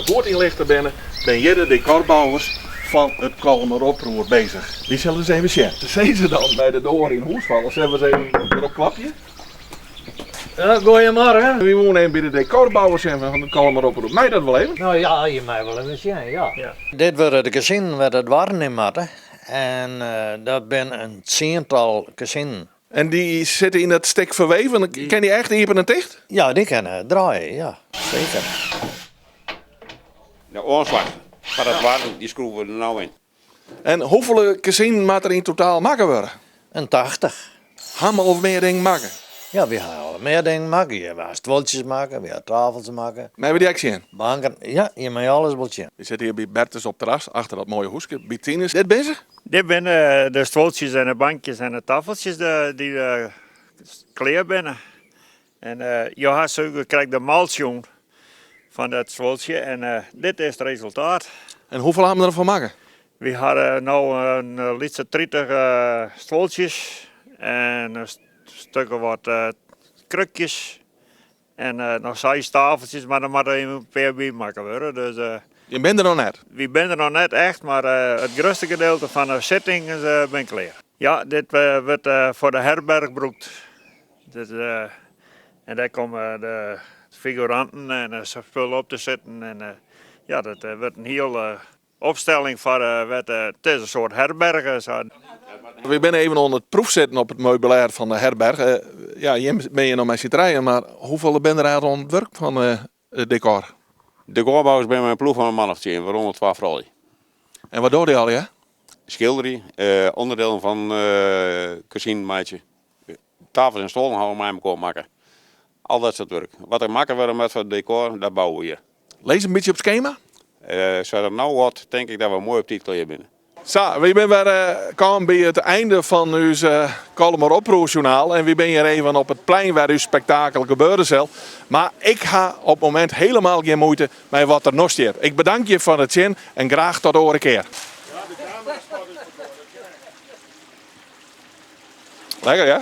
goed ynlichte binne, binne hjir de dekorbouwers fan it Kollumer Oproer bezich. Wy sille ris even sjen. Se sizze dan by de doar yn hûs falle. Sille we ris even derop klapje? Ja, goeiemorgen. Wy woene even by de dekorbouwers sjen fan it Kollumer Oproer. Mei dat wol even? No ja, je meie wol even sjen, ja. Dit wurde de kezinen wêr't de doarren yn moatte en dat binne in tsiental kezinen. En dy sitte yn dat stik ferweven, kin dy echt iepen en ticht? Ja, dy kinne draaie, ja, seker. De oanslach foar de doarren, dy skroeve we der no yn. En hoefolle kezinen moat der yn totaal makke wurde? In 80. Ha we al mear dingen makke? Ja, wy ha al mear dingen makke. Wy ha stuoltsjes makke, wy ha tafels makke. Meie we dy ek sjen? Banken, ja, je meie alles wol sjen. We sitte hjir by Bertus op terras, achter dat moaie hûske by Tinus. Dit binne se? Dit binne de stuoltsjes en de bankjes en de taffeltsjes dy't klear binne. En jo ha suver krekt de mal sjoen fan dat stuoltsje en dit is it resultaat. En hoefolle ha we der fan makke? Wy ha no in lytse 30 stuoltsjes en in stik of wat krukjes en noch seis tafeltsjes, mar der moatte even in pear by makke wurde. Dus, Je binne der noch net? Wy binne der noch net echt, mar it grutste gedeelte fan de sittings bin klear. Ja, dit wurdt foar de herberch brûkt. Dit, en dêr komme de figuranten en de spul op te sitten. En ja, dat wurdt in hiele opstelling foar wêr't it is in soart herberge. Sa. Wy binne even oan it proefsitten op it meubilêr fan de herberch. Ja, jim binne hjir no mei syn trijen, mar hoefolle binne der eigentlik oan it wurk fan it dekor? Dekorbouwers binne mei in ploech fan in man of tsien, wêrûnder twa froulju. En wat dogge dy allegear? Skilderje, onderdelen fan kezinen meitsje. Tafels en stuollen hawwe we mei mekoar makke. Al dat soart wurk. Wat der makke wurde moat foar it dekor, dat bouwe we hjir. Lizze in bytsje op skema? Sa't it no giet, tink ik dat we moai op tiid klear binne. Sa, wy binne wer kaam by it einde fan ús Kollumer Oproerjournaal en wy binne hjir even op it plein wêr ús spektakel gebeure sil. Mar ik ha op it momint helemaal gjin muoite mei wat der no stiet. Ik bedankje foar it sjen en graach tot oare kear. Lekker, ja?